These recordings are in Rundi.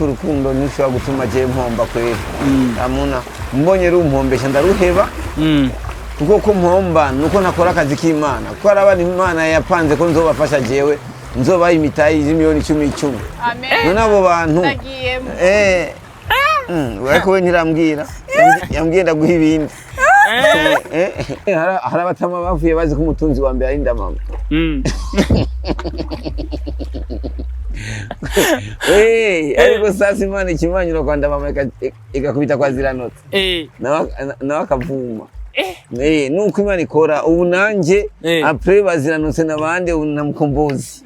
Urukundo ntushobora gutuma jewe mpomba kweri. Amuna mbonye rumpombesha ndaruheba, kuko ko mpomba nuko nakora akazi k'Imana, kuko hari abantu Imana yapanze ko nzobafasha, jewe nzobaha imitayi z'imiliyoni 10 10. Amen. None abo bantu Ndagiyemo. Ariko we ntirambwira. Yambwiye ndaguha ibindi. Hari abatama bavuye bazi ko umutunzi wa mbere ari ndamama. Ariko sasa Imana ikimanyura kwa ndamama igakubita kwa ziranotse, nawe akavuma. Nuko Imana ikora ubu nanje après baziranotse n'abandi, ubu na Mukombozi.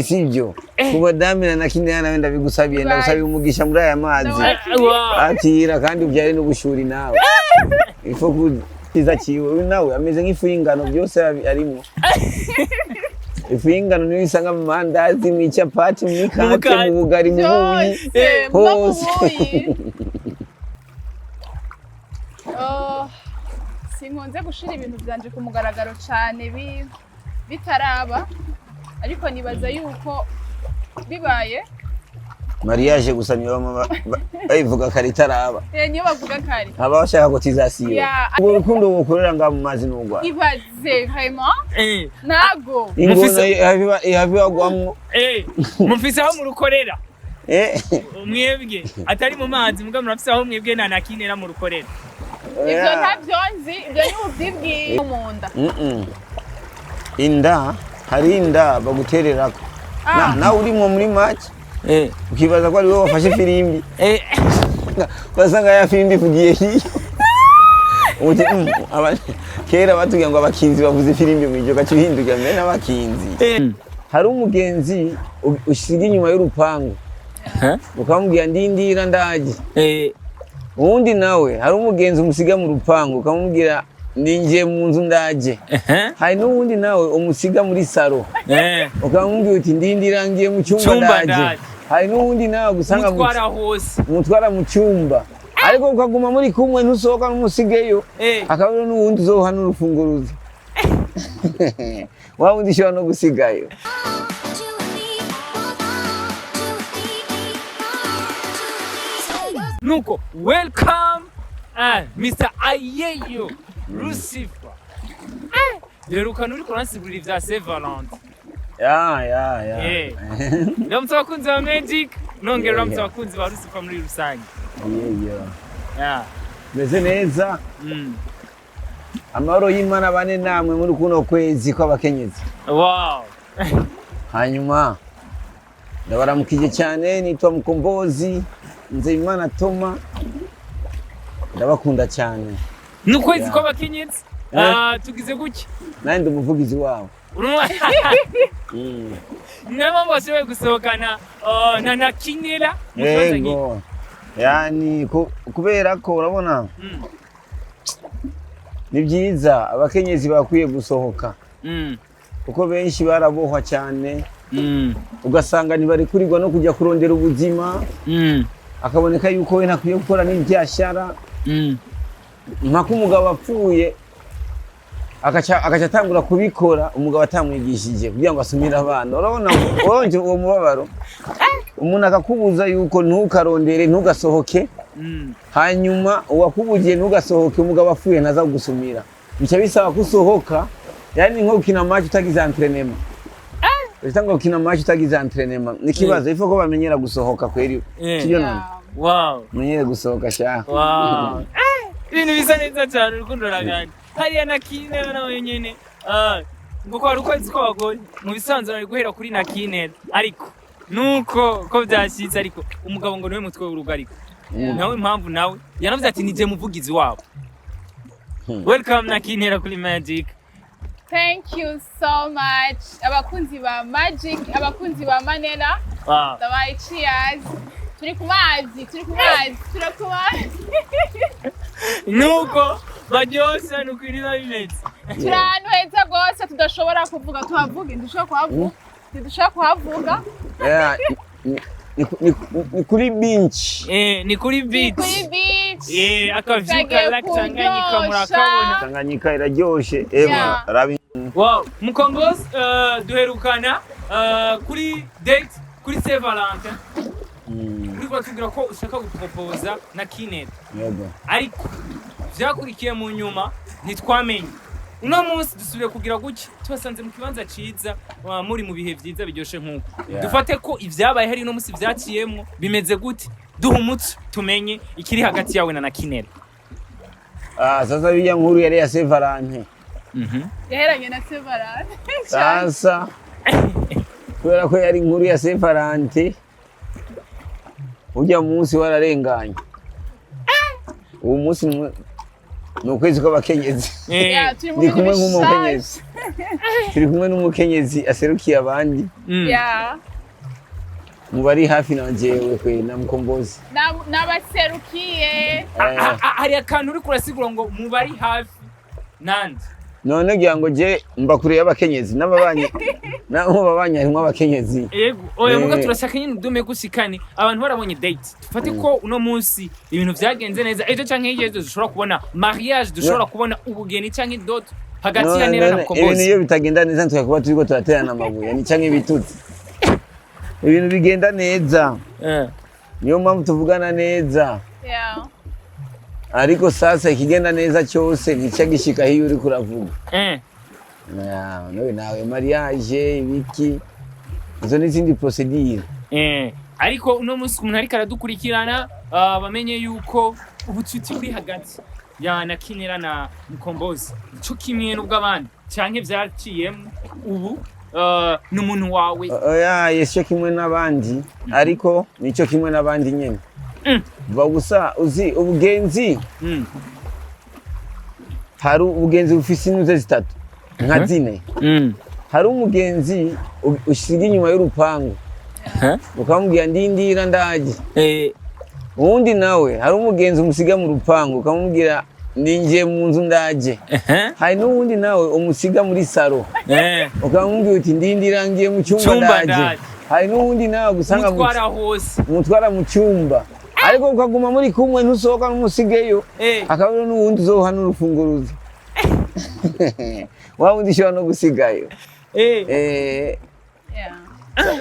Sibyo, kuba damina na kinda nawe ndabigusabiye, ndagusabiye umugisha muri aya mazi. Wow. Akira kandi ubyare n'ubushuri nawe ifo kukiza ciwe. Uyu nawe ameze nk'ifu y'ingano, byose arimo. Ifu y'ingano niyo isanga mu mandazi, mu icapati, mu mikate, mukate. Mu bugari, mu buyi. Byose muba mu Hose. buyi. Oh, sinkunze gushira ibintu byanje ku mugaragaro cyane bitaraba, ariko nibaza yuko bibaye. Mariage gusa niyo bama bayivuga kare itaraba. Niyo bavuga kare. Aba bashaka ko tizasiyo. Ubwo rukundo wokorera ngaha mu mazi n'urwara. Ibaze vraiment. Ntago. Ingona ihava ibagwamwo. Mufise aho murukorera? Eh. Mwebwe atari mu mazi, muga murafise aho mwebwe nta nakinera murukorera? Ibyo ntabyo nzi, ibyo ni ubyibwiye mu nda. Inda, hari inda bagutererako. Nawe urimwo muri make, ukibaza ko ari wowe wafashe ifirimbi, ugasanga ya firimbi ivugiye hiyo. Uti, kera batubwira ngo abakinzi bavuze ifirimbi mw'ijoro, ugaca uhindukira mbere n'abakinzi. Hari umugenzi usiga inyuma y'urupangu, ukamubwira ndindira ndaje. Uwundi nawe, hari umugenzi umusiga mu rupangu, ukamubwira ninjiye mu nzu ndaje. Hari n'uwundi nawe umusiga muri saro, ukamubwira uti ndindira ngiye mu cyumba Cyumba ndaje. ndaje. Hari n'uwundi nawe gusanga mutwara hose. Umutwara mu cyumba, ariko ukaguma muri kumwe, ntusohoka n'umusigeyo. Hakaba hariho n'uwundi uzoha n'urufunguruzo, wa wundi ushobora no gusigayo. Nuko welcome, Mr Ayeyo Lucifer. Derukana uriko uransigurira ivya Saint Valentin. Ya. Ndamutse abakunzi ba Magic, nongera uramutse abakunzi ba Lucifer muri rusange. Yeyo. Yeah. Meze neza. Amahoro y'Imana bane namwe muri kuno kwezi kw'abakenyezi. Hanyuma ndabaramukije cyane, nitwa Mukombozi Nzeyimana Toma, ndabakunda cyane. Ni ukwezi kw'abakenyezi. Ah, tugize gutya. Nanjye ndi umuvugizi wabo. Urumva? Niyo mpamvu bashoboye gusohokana na Nakinera mu kibanza nk'iki. Yego, yani kubera ko urabona ni byiza, abakenyezi bakwiye gusohoka, kuko benshi barabohwa cyane, ugasanga ntibarekurirwa no kujya kurondera ubuzima, akaboneka yuko we ntakwiye gukora n'ibyashara, mpaka umugabo apfuye agaca atangura kubikora umugabo atamwigishije, kugira ngo asumire abana. Urabona wonje uwo mubabaro, umuntu akakubuza yuko ntukarondere, ntugasohoke, hanyuma uwakubugiye ntugasohoke, umugabo apfuye ntaza kugusumira, bica bisaba ko usohoka. Yani nko gukina match utagize entraînement. Utanga gukina match utagize entraînement ni ikibazo. Ifo ko bamenyera gusohoka kweri. Sibyo none? Wow. Menyere gusohoka sha. Wow. Ibintu bisa neza cyane, urukundo ruraganje. Hariya Nakinera nawe nyene. Ah, ngo kwari ukwezi kw'abagore. Mu bisanzwe bari guhera kuri Nakinera. Ariko nuko ko byashyitse, ariko umugabo ngo niwe mutwe w'urugo, ariko nawe impamvu nawe yanavuze ati nije muvugizi wabo. Welcome Nakinera kuri Magic. Thank you so much, abakunzi ba Magic, abakunzi ba Manela. Ndabaye cheers. Turi ku mazi, turi ku mazi, turi ku mazi. Nuko baryoshye, nuko iriba bimeze. Turi ahantu heza rwose tudashobora kuvuga. Tuhavuge? Ntidushobora kuhavuga, ntidushobora kuhavuga. Yeah, ni kuri beach. Ni kuri Ni beach. kuri beach. Akavyuka Kagiye Lake Tanganyika kuryosha. murakabona. Tanganyika iraryoshe ema. Rabi. Wow, Mukombozi, duherukana kuri date kuri Saint Valentin. Uriko uratubwira ko ushaka gupropoza na Kinera, Yego. ariko vyakurikiye mu nyuma ntitwamenye. Uno munsi dusubiye kugira gutya, tubasanze mu kibanza ciza, muri mu bihe vyiza biryoshe nk'uko. Dufate ko ivyabaye hari uno munsi vyaciyemwo bimeze gute? Duha umuco tumenye ikiri hagati yawe na Nakinera. Ah, sasa bijya nkuru yari ya Saint Valentin. Yaheranye na Sevarane. Sasa kubera ko yari inkuru ya Saint Valentin, ujya munsi wararenganye. Uwo munsi ni ukwezi kw'abakenyezi. Yeah, turi mu Ndi bintu kumwe bishasha. nk'umukenyezi, turi kumwe n'umukenyezi aserukiye abandi mu bari hafi na jewe kwe na Mukombozi. N'abaserukiye. Hari akantu uriko urasigura ngo mubari hafi nande? None ngira ngo je mba kure y'abakenyezi n'ababanyi, nabo babanyi harimwo abakenyezi. Yego, oya, muga turashaka nyine udume gushikane abantu barabonye date. Dufate ko uno munsi ibintu vyagenze neza, ejo canke hirya y'ejo dushobora kubona mariage, dushobora kubona ubugeni canke dot hagati ya Nera na None ibintu Mukombozi. iyo bitagenda neza tukakuba turiko turaterana amabuye ni canke ibitutsi. Ibintu bigenda neza, niyo mpamvu tuvugana neza. Ariko sasa ikigenda neza cyose ntica gishika hiyo uriko uravuga. Nawe nawe mariage ibiki, izo n'izindi procedure. Ariko uno munsi umuntu ariko aradukurikirana, bamenye yuko ubucuti buri hagati ya Nakinera na Mukombozi co kimwe n'ubw'abandi canke vyaciyemwo ubu, ni umuntu wawe? Oya, yesyo kimwe n'abandi, ariko nico kimwe n'abandi nyene. Va gusa uzi ubugenzi, hari ubugenzi bufise inuze zitatu nka zine. Hari umugenzi usiga inyuma y'urupangu ukamubwira ndindira ndaje. Uwundi nawe, hari umugenzi umusiga mu rupangu ukamubwira ninjiye mu nzu ndaje. Hari n'uwundi nawe umusiga muri saro ukamubwira uti ndindira ngiye mu cyumba Cyumba ndaje. ndaje. Hari n'uwundi nawe gusanga umutwara hose. Umutwara mu cyumba ariko ukaguma muri kumwe, ntusohoka n'umusigeyo. Hakaba hariho n'uwundi uzoha n'urufunguruzo, wa wundi ushobora no gusigayo.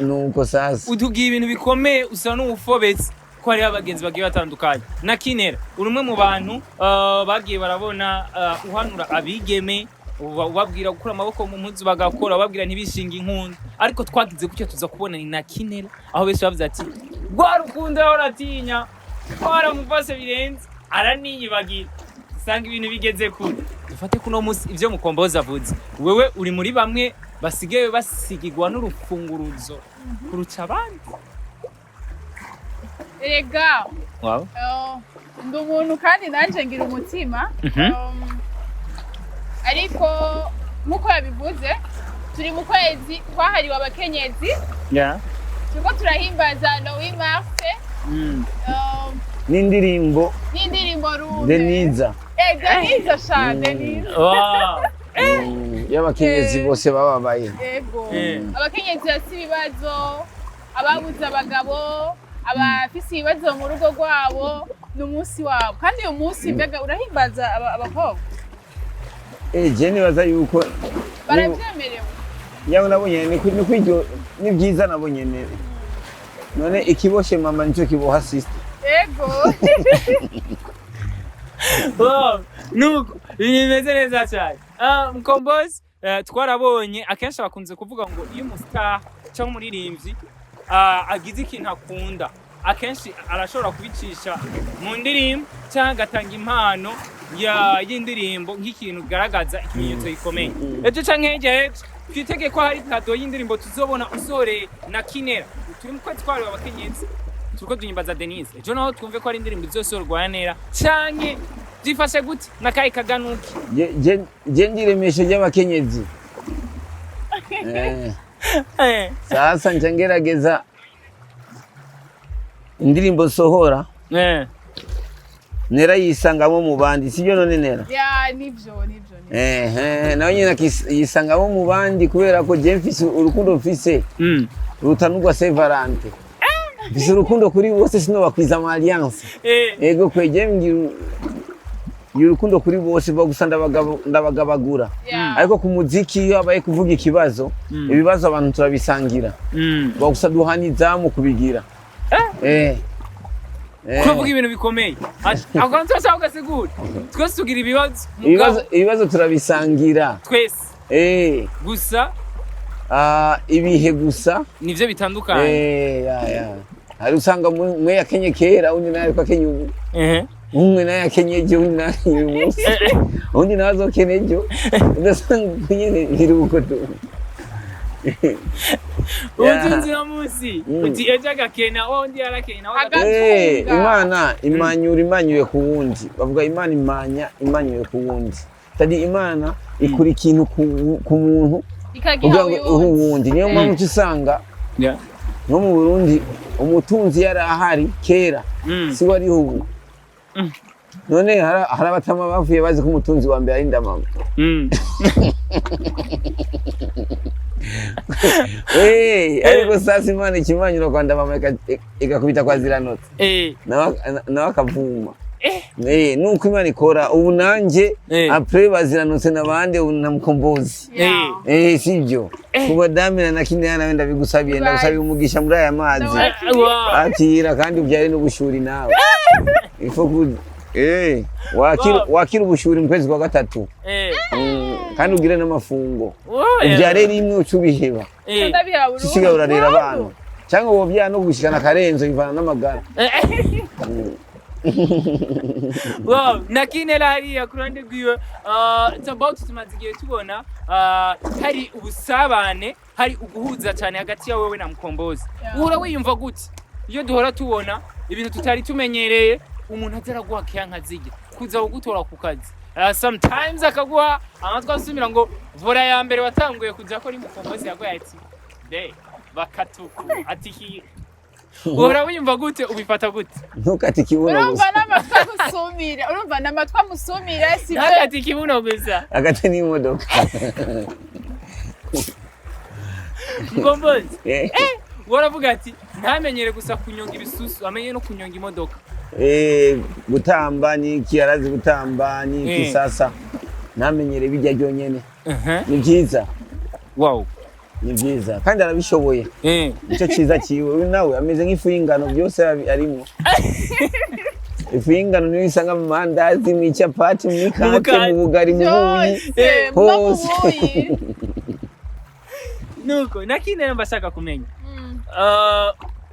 Nuko sasa. Utubwiye ibintu bikomeye, usa n'uwufobetse ko hariho abagenzi bagiye batandukanye. Na Kinera uri umwe mu bantu bagiye barabona uhanura abigeme, ubabwira gukura amaboko mu mpuzu bagakora, ubabwira ntibishinge inkundu. Ariko twagize gutya tuza kubona ni na Kinera aho benshi bavuze ati rwa rukundo yahora atinya twaramufashe birenze araniyibagira, usanga ibintu bigeze kure. Dufate kuno munsi ivyo Mukombozi avuze, wewe uri muri bamwe basigaye basigigwa n'urufunguruzo kuruca abandi? Erega ndi umuntu kandi nanjye ngira umutima. Ariko nk'uko yabivuze, turi mu kwezi kwahariwe abakenyezi, turiko turahimbaza le 8 mars. N'indirimbo N'indirimbo rume. Deniza. Denise sha Denise. Y'abakenyezi bose bababaye. Yego. Abakenyezi bafise ibibazo, ababuze abagabo, abafise ibibazo mu rugo rwabo, ni umunsi wabo. Kandi uyu munsi mbega urahimbaza abakobwa? Je nibaza yuko Baravyemerewe? Yawe nabo nyene ni kwiryo ni byiza nabo nyene. None ikiboshe mama nico kiboha sister. Yego. Wow. Nuko ibintu bimeze neza cyane. Mkombozi, twarabonye akenshi bakunze kuvuga ngo iyo umustar cyangwa umuririmbyi agize ikintu akunda, akenshi arashobora kubicisha mu ndirimbo cyangwa agatanga impano y'indirimbo nk'ikintu kigaragaza ikimenyetso gikomeye. Ejo canke hirya y'ejo twitege ko hari cadeau y'indirimbo tuzobona usohoreye na Kinera. Turi mu kwezi kwahariwe abakenyezi, turiko duhimbaza Denise. Ejo naho twumve ko hari indirimbo izosohorwa ya Nera canke byifashe gute nakaye kaganuki? Je ndiremeshe ry'abakenyezi. Sasa nca ngerageza indirimbo nsohora, Nera yisangamo mu bandi, sibyo none Nera? Ya, nivyo, nivyo, nivyo. Ehe, nawe nyine yisangamo mu bandi kubera ko je mfise urukundo mfise ruta n'urwa Saint Valentin. Mfise urukundo kuri bose, sinobakwiza ama alliance. Ego kwe, je ngira urukundo kuri bose, ba gusa ndabagabagura. Ariko ku muziki iyo habaye kuvuga ikibazo, ibibazo abantu turabisangira. Ba gusa duhana izamu kubigira. Kuravuga ibintu bikomeye. Ako kantu turashaka ugasigura. Twese tugira ibibazo. Ibibazo turabisangira. Twese. Gusa Ibihe gusa nivyo bitandukanye. Ya. Hari usanga umwe yakenye kera, undi nawe ariko akenye ubu. Umwe nawe yakenye ejo, undi nawe akenye uyu munsi, undi nawe azokena ejo. Ugasanga uko nyene biri uko tu. Ubutunzi no munsi. Uti ejo agakena, wa undi yarakena nawe agakena. Imana imanyura imanyuye ku wundi. Bavuga Imana imanya imanyuye ku wundi. Tadi Imana ikura ikintu ku muntu ikagiha kugira ngo ihe uyundi. Uwundi. Niyo mpamvu uca usanga nko mu Burundi umutunzi yari ahari kera, si we ariho ubu. None hari abatama bavuye bazi ko umutunzi wa mbere ari ndamama. Ariko sasa Imana ikimanyura kwa ndamama igakubita kwa ziranotse, nawe akavuma. Nuko Imana ikora. Ubu nanje après baziranotse n'abandi, ubu na Mukombozi. Sibyo? Kuba damina na kinaya nawe ndabigusabiye, ndagusabiye umugisha muri aya mazi. Akira kandi ubyare n'ubushuri nawe. Ifo ku wakira wakira ubushuri mu kwezi kwa gatatu. Kandi ugire n'amafungo. Ubyare rimwe uca ubiheba. Ndabiheba burundu. Usigaye urarera abana. Cyangwa wobyara no gushikana akarenzo bivana n'amagara. Wow, nakinera hariya ku ruhande rwiwe, it's about tumaze igihe tubona hari ubusabane, hari uguhuza cyane hagati ya wewe na Mukombozi. Uhora wiyumva gute iyo duhora tubona ibintu tutari tumenyereye, umuntu aza araguha keya zirya kuza kugutora ku kazi, sometimes akaguha amatwi asumira ngo vora ya mbere watanguye kuja ko ari Mukombozi yaguhaye ati de bakatuku ati ki uhora wiyumva gute, ubifata gute? Ntukate ikibuno Urumva gusa. n'amatwi agusumira, urumva n'amatwi amusumira, si byo? Ntakate ikibuno gusa. Agate n'imodoka. Mukombozi waravuga ati ntamenyere gusa kunyonga ibisusu, amenye no kunyonga imodoka. Gutamba niki, arazi gutamba niki. Sasa ntamenyere bijya byonyene. Ni byiza. Ni byiza kandi arabishoboye. Nicyo cyiza cyiwe. Uyu nawe ameze nk'ifu y'ingano, byose arimo. Ifu y'ingano niyo usanga mu mandazi, mu icapati, mu mikate, mukate. Mu bugari, mu buyi. Byose no mu Hose. buyi. Nuko nakindi rero mbashaka kumenya,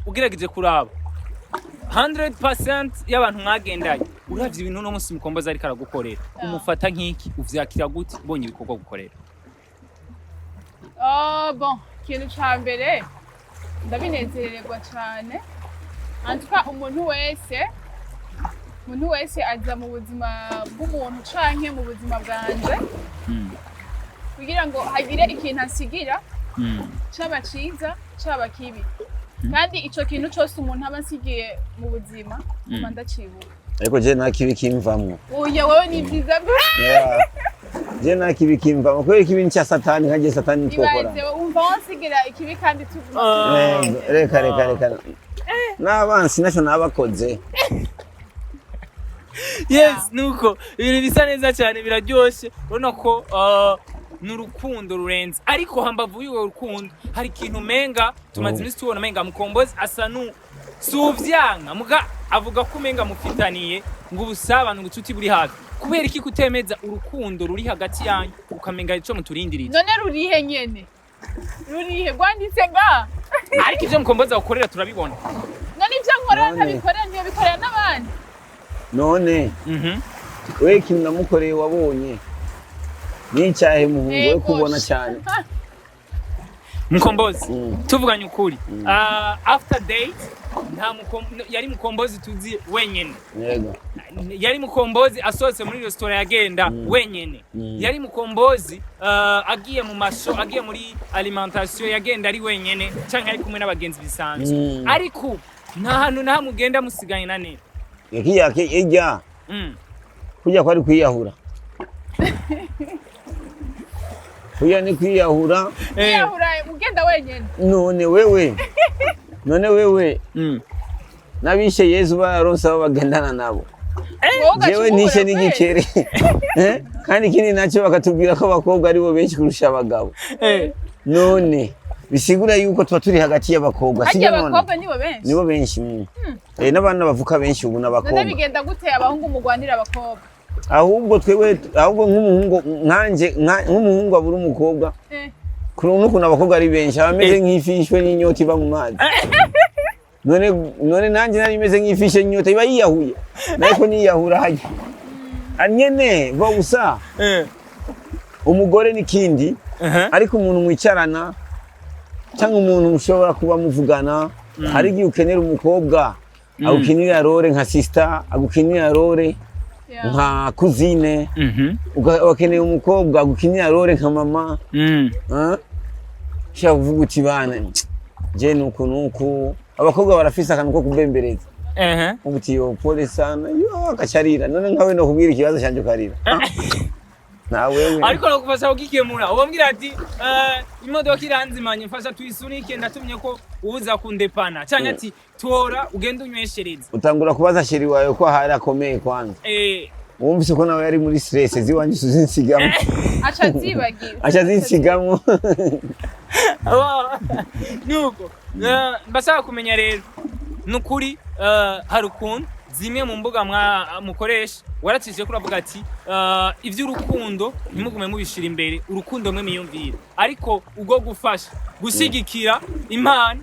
ugerageje kuraba 100% y'abantu mwagendanye, uravye ibintu uno munsi Mukombozi ariko aragukorera, umufata nk'iki, uvyakira gute ubonye ibikorwa gukorera? Oh, bon, ikintu ca mbere ndabinezererwa cane. En tout cas, umuntu wese aza mu buzima bw'umuntu canke mu buzima bwanje kugira ngo hagire ikintu asigira, caba ciza caba kibi. Kandi ico kintu cose umuntu aba asigiye mu buzima nguma ndacibuka. Ariko je nta kibi kimvamwo. Oya, wewe ni vyiza. Yeah. Je nta kibi kimvamwo kubera ikibi ni cya Satani, nkaje Satani ntitwokora. Ibaze wumva wansigira ikibi kandi tuguma. Reka reka reka, n'abansi nacyo nabakoze. Yes, nuko ibintu bisa neza cyane, biraryoshe. Urabona ko ni urukundo rurenze, ariko hambavu y'urwo rukundo hari ikintu umenga tumaze iminsi tubona, umenga Mukombozi asa nu si uvyanka muga avuga ko umenga mufitaniye ngo ubusabane, ubucuti buri hafi. Kubera iki kutemeza urukundo ruri hagati yanyu, ukamenga ico muturindiriye? None rurihe nyene? Rurihe rwanditse nga? Ariko ivyo Mukombozi agukorera turabibona. None ivyo nkora None. ntabikorera, ntiyobikorera n'abandi? None we ikintu namukoreye wabonye n'icyahe, muhungu we? Yego. Kubona cyane. Mukombozi, tuvuganye ukuri, after date nta yari Mukombozi tuzi wenyene. Yari Mukombozi asohotse muri resitora yagenda wenyene. Yari Mukombozi agiye mu masho, agiye muri alimentation, yagenda ari wenyene canke ari kumwe n'abagenzi bisanzwe. Ariko ubu nta hantu na hamwe ugenda musiganye na nera. Yakiya ijya kujya kwari kwiyahura, kujya ni kwiyahura. Kwiyahura ugenda wenyene? None wewe n'abishe Yesu baronse abo bagendana nabo. Wowe ugaca Jewe nishe umubura kweli. n'igikere. Kandi ikindi nacyo bakatubwira ko abakobwa aribo benshi kurusha abagabo. None Bisigura yuko tuba turi hagati y'abakobwa. Harya Sibyo none? Abakobwa nibo benshi? Nibo benshi. N'abana bavuka benshi ubu None n'abakobwa. bigenda gute abahungu mugwanira abakobwa? Ahubwo twebwe, ahubwo nk'umuhungu nkanje, nk'umuhungu abura umukobwa, kuri n'ukuntu abakobwa ari benshi, aba ameze nk'ifi ishwe n'inyota iba mu mazi. None nanjye nari meze nk'ifi ishwe n'inyota iba yiyahuye, nariko niyahura hajya nyene va gusa. Umugore n'ikindi, ariko umuntu mwicarana cyangwa umuntu mushobora kuba muvugana, hari igihe ukenera umukobwa agukinira rôle nka sister, agukinira rôle nka cousine, ugakeneye umukobwa agukinira rôle nka mama. Ah? Ushobora kuvuga uti: "Bana, je nuku nuku." Abakobwa barafise akantu ko kubembereza. Uvuga uti: "Yo, pole sana." Yo, akacarira. None nkawe no kubwira ikibazo canje ukarira? Ah. Na wewe. Ariko nagufasha kugikemura, ubambwira ati: "Imodoka iranzimanye, mfasha tuyisunike, ndatumye ko uza kundepana," canke ati: "Tora ugende unyweshereze." Utangura kubaza chéri wawe ko ahari akomeye kwanza. Wumvise ko nawe yari muri stress ziwanje, uzinsigamo. Aca azibagira. Aca azinsigamo. Nuko mbashaka kumenya rero, nukuri hari ukuntu zimwe mu mbuga mukoresha waracishije ko uravuga ati: "Ivy'urukundo ntimugume mubishira imbere, urukundo mwe miyumvira, ariko ubwo gufasha gushigikira impano,"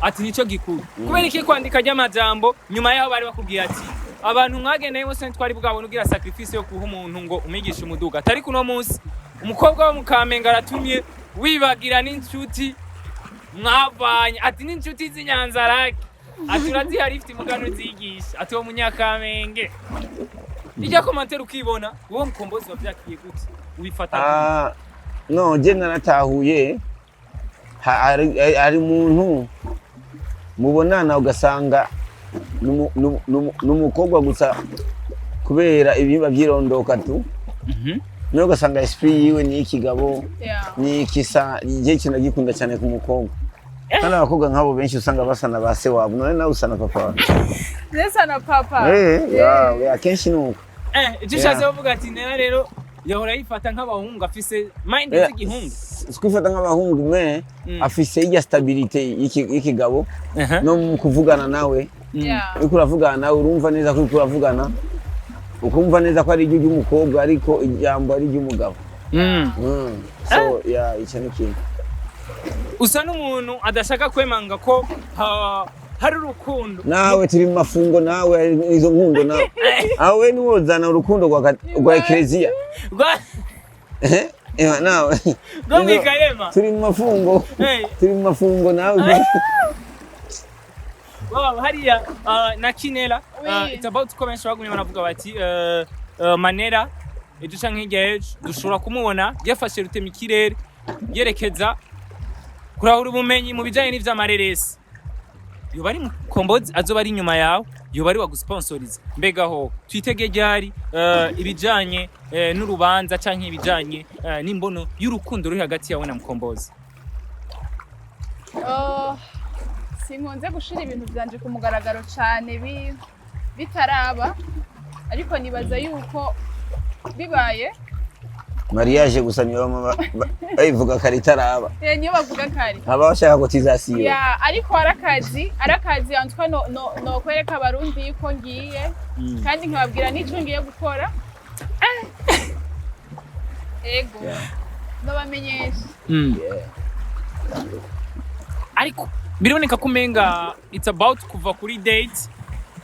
ati nico gikuru. Kubera iki kwandika ry'amajambo nyuma yaho bari bakubwiye ati abantu mwagendeye bose ntitwari bwabone ugira sacrifice yo guha umuntu ngo umwigishe umuduga, atari kuno munsi umukobwa wo mu Kamenge aratumye wibagira n'inshuti mwavanye, ati n'inshuti z'Inyanzarake, ati urazihari ifite umugano uzigisha, ati uwo Munyakamenge ijya commentaire ukibona wowe Mukombozi wavyakiriye gute, ubifata gute? Ah, no, je naratahuye. Hari umuntu mubonana ugasanga n'umukobwa gusa kubera ibihimba vyirondoka tu, nawe ugasanga esprit yiwe ni ikigabo. Ni ikisa igihe kintu agikunda cyane ku mukobwa, kandi abakobwa nk'abo benshi usanga basa na ba se wabo. None nawe usa na papa wawe. Nesa na papa. Ya, akenshi ni uko. Icyo ushatse kuvuga ati nera rero yahora yifata nk'abahungu, afise mind z'igihungu. Si kwifata nk'abahungu, me afise irya stabilité y'ikigabo no mu kuvugana nawe. Uriko uravugana nawe, urumva neza ko uriko uravugana, ukumva neza ko ari ijwi ry'umukobwa ariko ijambo ari iry'umugabo. So yeah, icyo ni ikintu. Usa n'umuntu adashaka kwemanga ko hari urukundo. Nawe turi mu mafungo, nawe izo nkundo nawe awe niwozana urukundo rwa ekereziya. Ewa, nawe Rwo mwikayema. Turi mu mafungo. Turi mu mafungo nawe. Wow, hariya na Kinela, Oui. it's about ko benshi bagumye baravuga bati Manera ejo canke hirya y'ejo dushobora kumubona yafashe rutema ikirere yerekeza kurahura ubumenyi mu bijanye n'ivy'amareresi, yoba ari Mukombozi azoba ari inyuma yawe, yoba ari wagusponsoriza. Mbega ho twitege ryari ibijanye n'urubanza canke ibijanye n'imbono y'urukundo ruri hagati yawe na Mukombozi? Oh, sinkunze gushira ibintu vyanje ku mugaragaro cane bitaraba, ariko nibaza yuko bibaye. Mariage gusa niyo bama bayivuga kare itaraba. Niyo bavuga kare. Aba bashaka ko tizasiba. Ya, ariko arakazi antwa no kwereka Abarundi yuko ngiye, kandi nkababwira n'ico ngiye gukora. Ego, nobamenyesha. Ariko biraboneka ko umenga it's about kuva kuri date,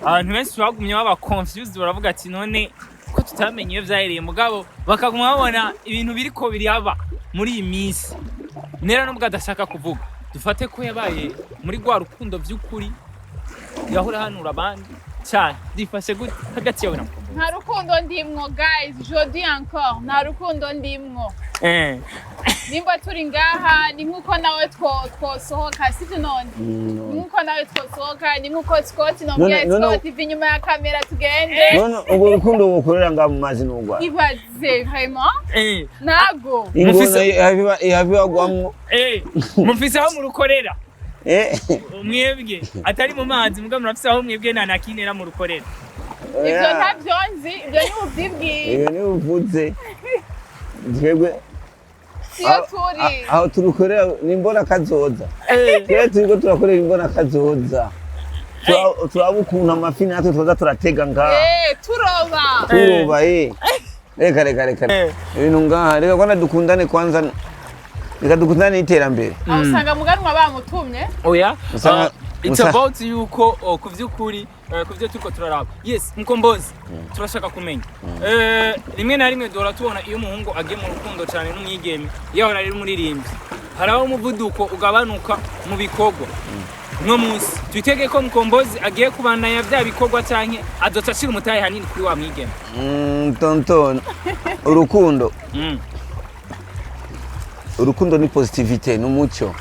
abantu benshi bagumye baba confused, baravuga ati: "None ko tutamenye iyo vyahereye?" Mugabo bakaguma babona ibintu biriko biraba muri iyi minsi. Nera nubwo adashaka kuvuga, dufate ko yabaye muri rwa rukundo vy'ukuri yahora ahanura abandi cyane. Byifashe gute hagati yawe na Mukombozi? Nta rukundo ndimwo, guys, je dis encore, nta rukundo ndimwo. Nimba turi ngaha ni nkuko nawe twosohoka, sivyo none? Mm. Ni nkuko nawe twosohoka, ni nkuko Scott nomubwira: None- "Scott, iva inyuma ya kamera tugende." None urwo rukundo wokorera ngaha mu mazi n'urwaye? Ibaze vraiment. Ntago. Ingona ihava ibagwamwo. Mufise aho murukorera? Eh. Mwebwe atari mu mazi, mugabo murafise aho mwebwe nta nakinera murukorera? Ivyo ntavyo nzi, ivyo ni uvyibwiye. Ibyo ni uvuze twebwe. Siyo turi. Aho turukorera ni imbona kazoza. Twe turiko turakorera imbona kazoza. Turaba ukuntu amafi natwe tuza turatega ngaha. Turoba. Turoba. Reka, reka, reka. Ibintu ngaha, reka kwanza dukundane, kwanza reka dukundane n'iterambere. Aho usanga muganwa bamutumye. Oya. It's about yuko ku vy'ukuri, ku vyo turiko turaraba. Yes, Mkombozi, turashaka kumenya, rimwe na rimwe duhora tubona iyo umuhungu agiye mu rukundo cyane n'umwigeme, iyo ahora ari umuririmbyi, haraho umuvuduko ugabanuka mu bikorwa. Uno munsi twitege ko Mkombozi agiye kubandanya vya bikorwa, canke azoca ashira umutahe hanini kuri wa mwigeme? Tonton, urukundo, urukundo ni positivité, ni umucyo.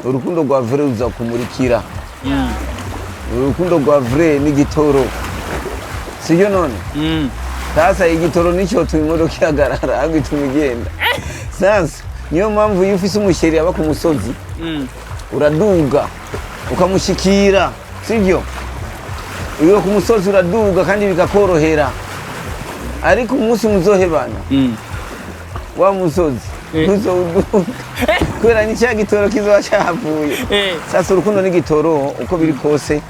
Urukundo rwa vrai ruza kumurikira. Urukundo rwa vrai ni igitoro, sibyo none? Sasa igitoro nicyo tuma imodoka ihagarara, ahubwo ituma igenda. Sasa niyo mpamvu iyo ufise umuchéri aba ku musozi, uraduga ukamushikira, sibyo? Iyo ku musozi uraduga kandi bikakorohera, ariko umunsi muzohebana, wa musozi ntuzowuduga, kubera ni cya gitoro kizoba cyahavuye. Sasa urukundo n'igitoro, uko biri kose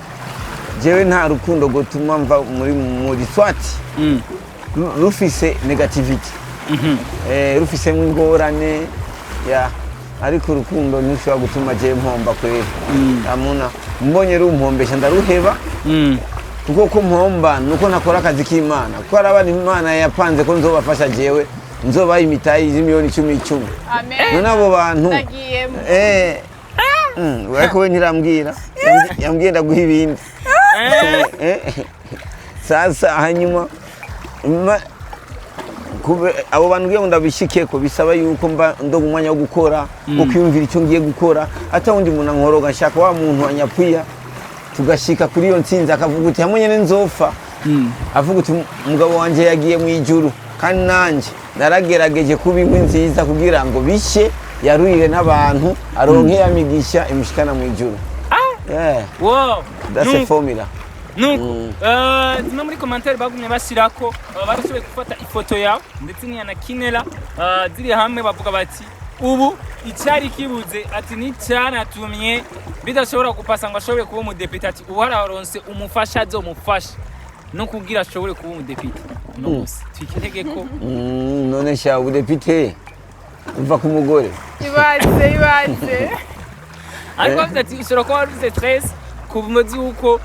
jewe nta rukundo gutuma mva muri swati rufise négativité, rufisemo ingorane ya, ariko urukundo ntushobora gutuma jewe mpomba kwera. Amuna mbonye rumpombesha ndaruheba, kuko ko mpomba nuko nakora akazi k'Imana, kuko hari abantu Imana yapanze ko nzobafasha, jewe nzobaha imitayi z'imiliyoni 10 10. Amen. None abo bantu Ndagiyemo. Ariko we ntirambwira. Yambwiye ndaguha ibindi. Sasa hanyuma abo bantu kugira ngo ndabishikeko bisaba yuko mba ndonga umwanya wo gukora, wo kwiyumvira icyo ngiye gukora, ata wundi muntu ankoroga. Nshaka wa muntu anyapwiya tugashika kuri iyo ntsinzi, akavuga uti hamwe nyene nzofa, avuga uti umugabo wanje yagiye mu ijuru, kandi nanje naragerageje kuba inkwi nziza kugira ngo bishe yarurire n'abantu, aronke ya migisha imushikana mu ijuru. Yeah, that's a formula. Nuko zimwe muri commentaire bagumye bashirako, barashoboye gufata ifoto yawe ndetse n'iya na Kinera, ziri hamwe, bavuga bati ubu icyari kibuze, ati n'icyanatumye bidashobora gupasa ngo ashobore kuba umudepite, ati ubu hararonse umufasha azomufasha no kugira ashobore kuba umudepite. Uno munsi twitege ko None sha, ubudepite uva ku mugore? Ibaze, ibaze. Ariko bavuze ati ushobora kuba waruze stress ku muzi yuko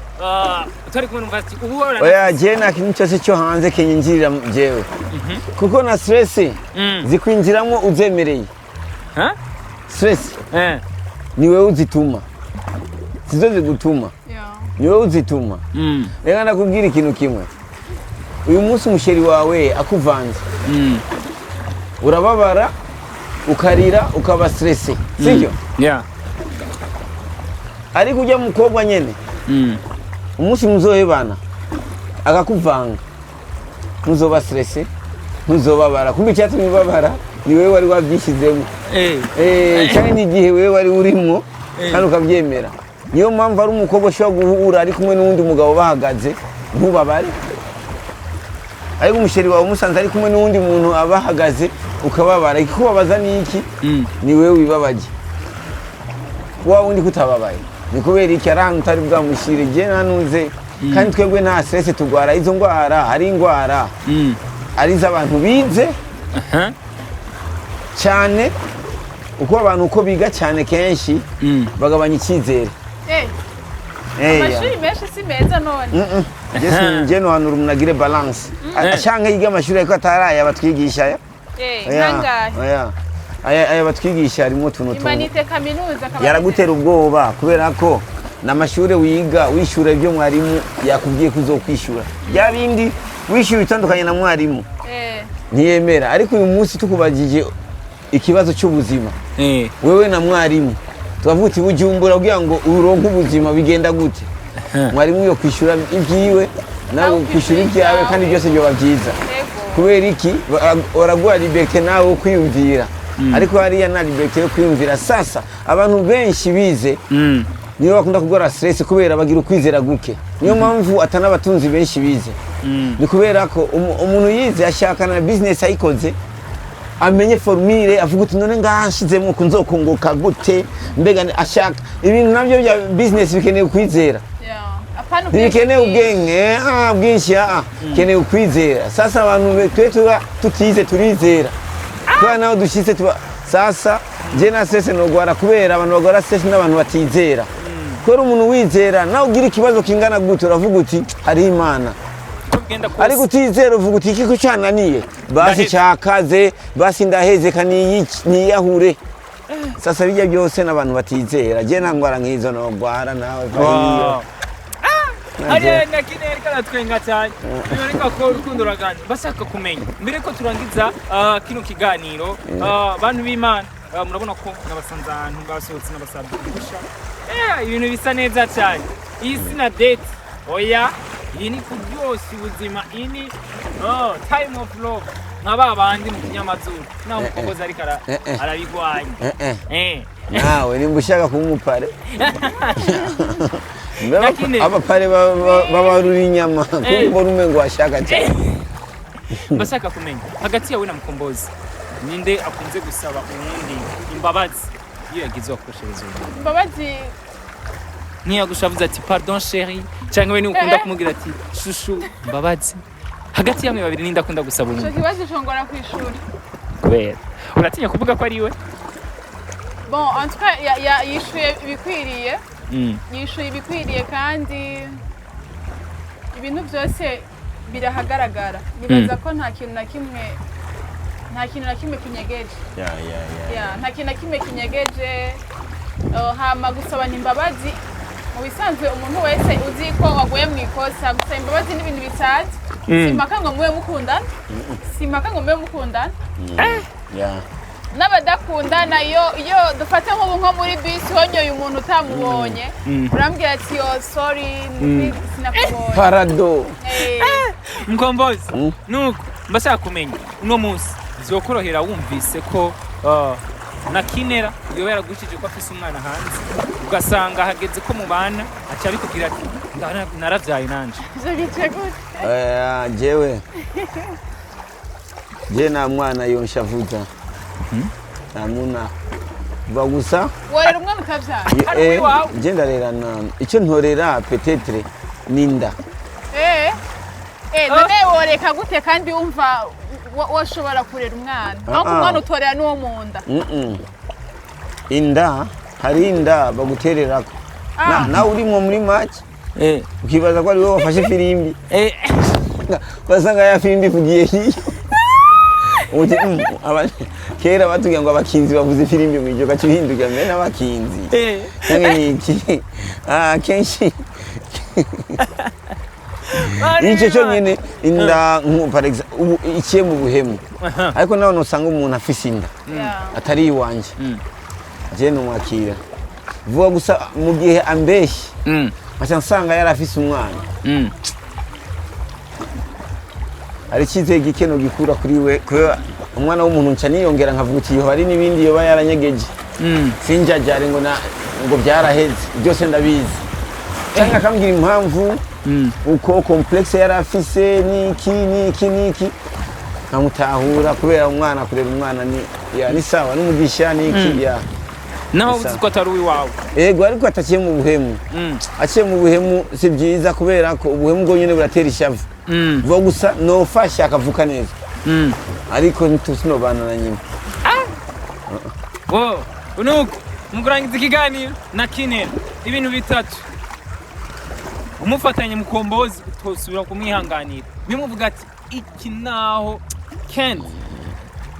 utari kumwe numva ati ubu Oya, je nta kintu cyose cyo hanze kinyinjirira jewe, kuko na stress zikwinjiramo uzemereye. Ha? Stress ni wewe uzituma, sizo zigutuma. Ni wewe uzituma. Reka ndakubwira ikintu kimwe: uyu munsi umuchéri wawe akuvanze, urababara, ukarira, ukaba stressé, sibyo? Yeah. Ariko ujya mukobwa nyene, umunsi muzohebana akakuvanga, ntuzoba stressé, ntuzobabara. Kumbe icyatumye ubabara ni wewe wari wabyishyizemo. Cyane n'igihe wewe wari urimwo kandi ukabyemera. Niyo mpamvu ari umukobwa ushobora guhura ari kumwe n'uwundi mugabo bahagaze ntubabare, ariko umuchéri wawe umusanze ari kumwe n'uwundi muntu abahagaze ukababara. Ikikubabaza ni iki? Ni wewe wibabaje, wa wundi kutababaye ni kubera iki? Ari ahantu utari bwamushyire. Je nanuze kandi twebwe nta stress tugwara. Izo ndwara hari indwara ari iz'abantu bize cyane, uko abantu uko biga cyane kenshi bagabanya icyizere. Amashuri menshi si meza none? Je nohanura umuntu agire balance, canke yiga amashuri ariko atari aya batwigisha aya. Oya, Nangahe? oya. Aya batwigisha harimo utuntu tumwe Humanités, kaminuza akaba yaragutera ubwoba, kubera ko n'amashuri wiga wishyura ibyo mwarimu yakubwiye ko uzokwishyura, bya bindi wishyura bitandukanye na mwarimu ntiyemera. Ariko uyu munsi tukubagije ikibazo cy'ubuzima, wewe na mwarimu, tukavuga uti Bujumbura kugira ngo uronke ubuzima bigenda gute, mwarimu yo kwishyura ibyiwe, nawe Nawe ukwishyura ukwishyura ibyawe, kandi ibyawe. byose byoba byiza. Kubera iki? Baraguha liberté nawe wo kwiyumvira, ariko hariya nta liberté yo kwiyumvira. Sasa abantu benshi bize niyo bakunda kurwara stress, kubera bagira ukwizera guke. Niyo mpamvu atanabatunzi benshi bize, ni kubera ko umuntu yize ashaka na business ayikoze. Amenye formule, avuga uti: "None ngaha nshizemwo kunzokunguka gute?" Mbega ashaka ibintu navyo bya business bikeneye kwizera. Yeah. Apana. Ntibikeneye ubwenge bwinshi, bikeneye ukwizera. Sasa abantu twe tuba tutize, turizera kubera naho dushitse tuba. Sasa je na stress nogwara, kubera abantu bagwara stress n'abantu batizera, kubera umuntu wizera nawe ugira ikibazo kingana gute, uravuga uti: "Hari Imana." Uko bigenda kose. Ariko utizera uvuga uti: "Iki ko cananiye, basi Ndaheze. cakaze, basi ndaheze, kaniyiyahure." Sasa bijya byose n'abantu batizera. Je nta ngwara nk'izo nogwara nawe va hiyo. Wow. Hariya nakine ariko aratwenga cyane, biboneka ko urukundo ruraganje. Bashaka kumenya mbere ko turangiza kino kiganiro, bantu b'Imana, murabona ko nabasanze ahantu basohotse, n'abasabye uruhusha. Ibintu bisa neza cyane. Iyi si na date, oya, iyi ni kuryoshya ubuzima, iyi ni, oh, time of love, nka ba bandi mu kinyamazuru naho umukogozi ariko arabigwanya. Nawe nimba ushaka kuba umupare. Nakine. Abapare babarura inyama kuko mbona umengo washaka cyane. Ndashaka kumenya, hagati yawe na Mukombozi, ninde akunze gusaba uwundi imbabazi iyo yagize wakoshereza umuntu? Imbabazi? Ntiyagushavuze ati: "Pardon chéri", cyangwa we niwe ukunda kumubwira ati: "Chouchou, imbabazi"? Hagati yamwe babiri, ninde akunda gusaba Ico uwundi? kibazo congora kw'ishuri. Kubera uratinya kuvuga ko ari we? Bon, en tout cas yishuye ibikwiriye. Yishuye ibikwiriye, kandi ibintu byose birahagaragara. Nibaza ko nta kintu na kimwe kinyegeje. Ya. Ya, nta kintu na kimwe kinyegeje. Hama gusabana imbabazi, mu bisanzwe umuntu wese uzi ko waguye mu ikosa, gusaba imbabazi ni ibintu bisanzwe. Simpaka ngo mube mukundana, simpaka ngo mube mukundana. N'abadakundana, iyo dufate nk'ubu nko muri bisi honyoye umuntu utamubonye, urambwira ati: "Yo, sorry, sinakubonye." Pardon. Mukombozi, nuko mbashaka kumenya, uno munsi vyokorohera wumvise ko nakinera yoba yaragushije ko afise umwana hanze, ugasanga hageze ko mubana, aca abikubwira ati: "Naravyaye nanje"? Ivyo bice gute? Jewe je nta mwana yonshavuza, nta muna va gusa. Worera umwana utavyara? Hari uwiwawe? Je ndarera icyo ntorera peut-être ninda. Eh, none woreka gute kandi wumva woshobora kurera umwana? Donc umwana utorera n'uwo mu nda? Inda, hari inda bagutererako. Nawe urimwo muri make, ukibaza ko ari wowe wafashe firimbi, ugasanga ya firimbi ivugiye hiyo. Uti, kera batubwira ngo abakinzi bavuze ifirimbi mw'ijoro, ugaca uhindukira mbere n'abakinzi canke ni iki? Kenshi nicyo cyonyine inda par exemple ubu iciye mu buhemu, ariko nawe nusanga umuntu afise inda atari iwanje, je numwakira vuga gusa mu gihe ambeshye, nkaca nsanga yari afise umwana, hari icyizere gike gikura kuri we, kubera umwana w'umuntu nca niyongera nkavuga uti: "Yoba hari n'ibindi yoba yaranyegeje." Sinjajare ngo na ngo byaraheze byose ndabizi, cyangwa akambwira impamvu, uko complexe yari afise niki niki niki, nkamutahura, kubera umwana, kurera umwana ni ya ni sawa n'umugisha niki ya. Naho Bisa. uzi ko atari uwiwawe? Ego, ariko ataciye mu buhemu. Aciye mu buhemu si byiza, kubera ko ubuhemu bwonyine buratera ishavu. Vuga gusa nofasha akavuka neza, ariko ntitusinobana na nyina. Wo nuko mu kurangiza ikiganiro na kinera, ibintu bitatu umufatanye Mukombozi utosubira kumwihanganira, bimuvuga ati: "Iki naho kent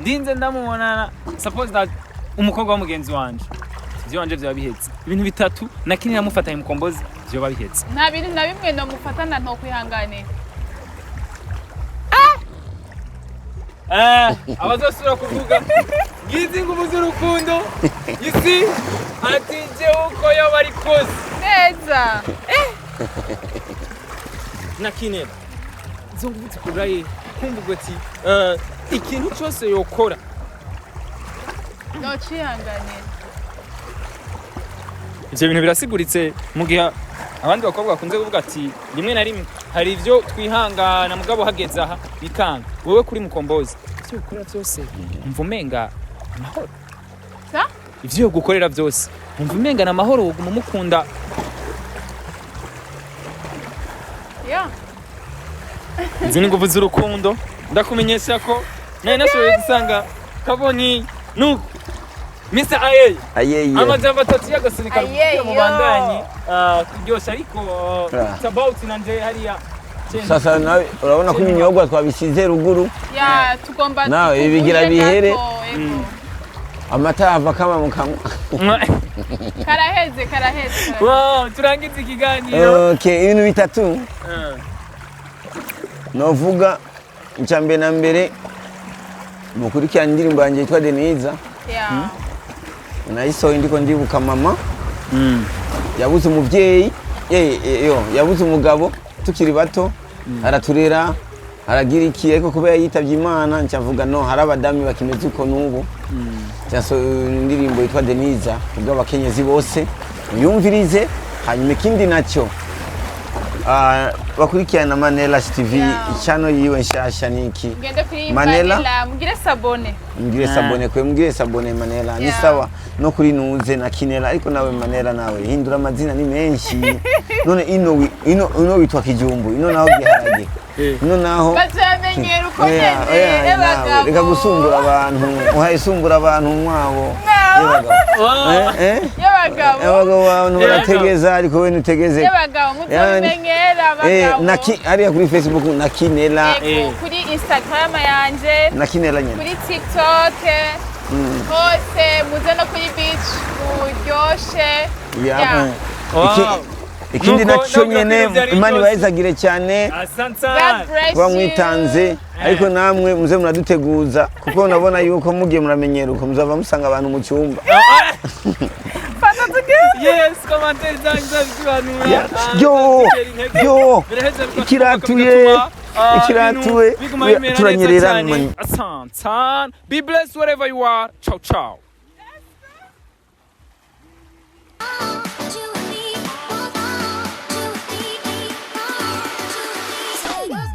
ndinze ndamubonana, suppose that umukobwa wa mugenzi wanje, ivyo wanje vyoba bihetse." Ibintu bitatu na kinera mufatanye Mukombozi vyoba bihetse. Nta bintu na bimwe nomufatana ntokwihanganira. Abazosubira kuvuga ngizi nguvu z'urukundo isi ati jewe uko yoba ari kose. Neza. Na kinera izo nguvu zikura he kumva ati ikintu cyose yokora? Nocihanganira. Ivyo bintu birasiguritse mu gihe abandi bakobwa bakunze kuvuga ati rimwe na rimwe hari ivyo twihangana, mugabo hageze aha bikanga. Wewe kuri Mukombozi Ivyo ukorera byose umva umenga amahoro. Sa? Ivyo gukorera byose umva umenga ni amahoro, woguma umukunda? Yeah. Izi ni ingufu z'urukundo. Ndakumenyesha ko nari nashoboye gusanga kabonyi nuko Mr. Aye, Ayeye. amajambo atatu y'agasunika Aye, kugira mubandanye kuryosha, ariko it's about nanje hariya. Sasa nawe urabona ko ibinyobwa twabisize ruguru. Ya, tugomba Nawe, ibi bigira tuvuje bihere. gato, ego. Amata ava kama mu kanwa. Karaheze, karaheze, karaheze. Wow, turangize ikiganiro. Okay, ibintu bitatu novuga: icya mbere na mbere, mukurikirana indirimbo yanjye yitwa Denise. Nayisohoye ndiko ndibuka mama yabuze umuvyeyi, yo yabuze umugabo tukiri bato, araturera, aragira iki, ariko kubera yitavye Imana ncavuga no hari abadami bakimeze uko n'ubu. Ncasohoye indirimbo yitwa Denise kubw'abakenyezi bose, muyumvirize. Hanyuma ikindi nacyo, bakurikirana Manela TV, channel yiwe nshasha niki? Mugende kuri Manela. Manela, mugire s'abonner. Mugire s'abonner kwe, mugire s'abonner Manela ni sawa no kuri Nuze na Kinela, ariko nawe Manela, nawe hindura amazina ni menshi. None ino witwa Kijumbu, ino naho Giharage, ino naho Bazamenyera uko Oya, nyene. oya, nawe y'abagabo. Reka gusumbura abantu, uhaye sumbura abantu mwabo. Mwabo. Y'abagabo. Eh, eh? Y'abagabo. Abagabo, abantu Y'abagabo. barategeza, ariko we ntutegeze. Y'abagabo, muzobimenyera abagabo. Hariya kuri Facebook na Kinela. Ego, kuri Instagram yanje, Na Kinela nyene. kuri TikTok, hose muze no kuri beach muryoshe. Yeah. Wow. Ikindi Nuko nacyo ndabwira ko nyene, ibintu byari Imana byose. ibayizagire cyane Asante. God bless kuba you. mwitanze, ariko namwe muze muraduteguza, kuko ndabona yuko mugiye muramenyera uko muzava musanga abantu mu cyumba. Fata tugende. Yes, commentaire zanyu zabisobanura. Yo, yo, Biraheza bigakunda, ikiratuye, bigatuma, ikiratuye, ibintu biguma bimera neza turanyerera cyane. Asante. Be blessed wherever you are. Ciao ciao.